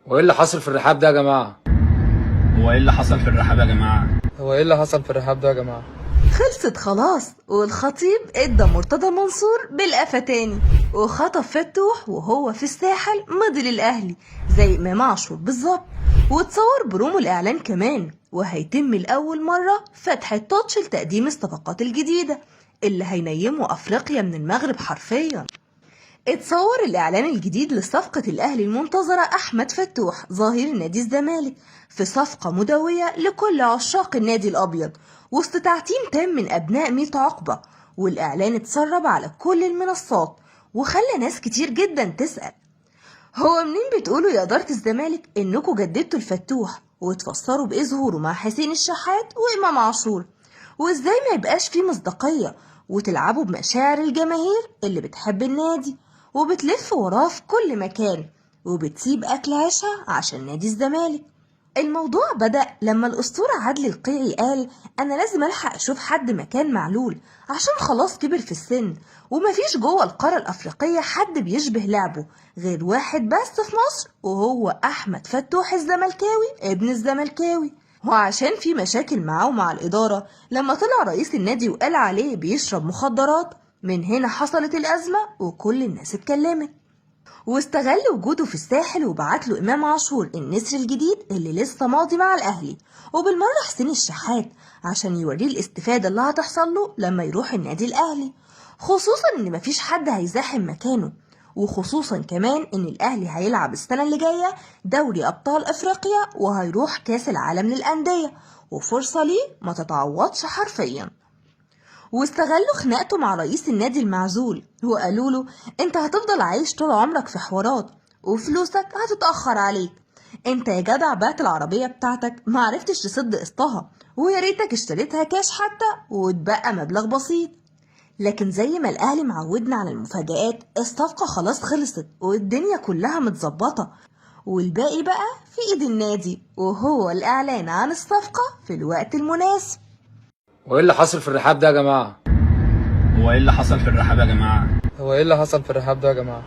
هو ايه اللي حصل في الرحاب ده يا جماعة؟ هو ايه اللي حصل في الرحاب يا جماعة؟ هو ايه اللي حصل في الرحاب ده يا جماعة؟ خلصت خلاص، والخطيب ادى مرتضى منصور بالقفا تاني وخطف فتوح وهو في الساحل مضي للأهلي زي إمام عاشور بالظبط، وتصور برومو الإعلان كمان. وهيتم لأول مرة فتح التاتش لتقديم الصفقات الجديدة اللي هينيموا أفريقيا من المغرب حرفيا. اتصور الإعلان الجديد لصفقة الأهلي المنتظرة أحمد فتوح ظهير نادي الزمالك في صفقة مدوية لكل عشاق النادي الأبيض وسط تعتيم تام من أبناء ميت عقبة. والإعلان اتسرب على كل المنصات وخلى ناس كتير جدا تسأل، هو منين بتقولوا يا إدارة الزمالك إنكوا جددتوا الفتوح وتفسروا بإيه ظهوره مع حسين الشحات وإمام عاشور؟ وإزاي ما يبقاش فيه مصداقية وتلعبوا بمشاعر الجماهير اللي بتحب النادي وبتلف وراه في كل مكان وبتسيب أكل عيشها عشان نادي الزمالك؟ الموضوع بدأ لما الأسطورة عدلي القيعي قال أنا لازم ألحق أشوف حد مكان معلول عشان خلاص كبر في السن ومفيش جوه القارة الأفريقية حد بيشبه لعبه غير واحد بس في مصر، وهو أحمد فتوح الزملكاوي ابن الزملكاوي. وعشان في مشاكل معاه ومع الإدارة لما طلع رئيس النادي وقال عليه بيشرب مخدرات، من هنا حصلت الأزمة وكل الناس اتكلمت. واستغل وجوده في الساحل وبعت له إمام عاشور النسر الجديد اللي لسه ماضي مع الأهلي، وبالمرة حسين الشحات عشان يوريه الاستفادة اللي هتحصل له لما يروح النادي الأهلي، خصوصا إن مفيش حد هيزاحم مكانه، وخصوصا كمان إن الأهلي هيلعب السنة اللي جاية دوري أبطال أفريقيا وهيروح كاس العالم للأندية، وفرصة ليه ما تتعوضش حرفيا. واستغلوا خناقته مع رئيس النادي المعزول وقالوا له انت هتفضل عايش طول عمرك في حوارات وفلوسك هتتأخر عليك، انت يا جدع بعت العربية بتاعتك معرفتش تسد قسطها، ويا ريتك اشتريتها كاش حتى واتبقى مبلغ بسيط. لكن زي ما الأهلي معودنا على المفاجآت، الصفقة خلاص خلصت والدنيا كلها متظبطة، والباقي بقى في ايد النادي وهو الإعلان عن الصفقة في الوقت المناسب. هو ايه اللي حصل في الرحاب ده يا جماعة؟ هو ايه اللي حصل في الرحاب يا جماعة؟ هو ايه اللي حصل في الرحاب ده يا جماعة؟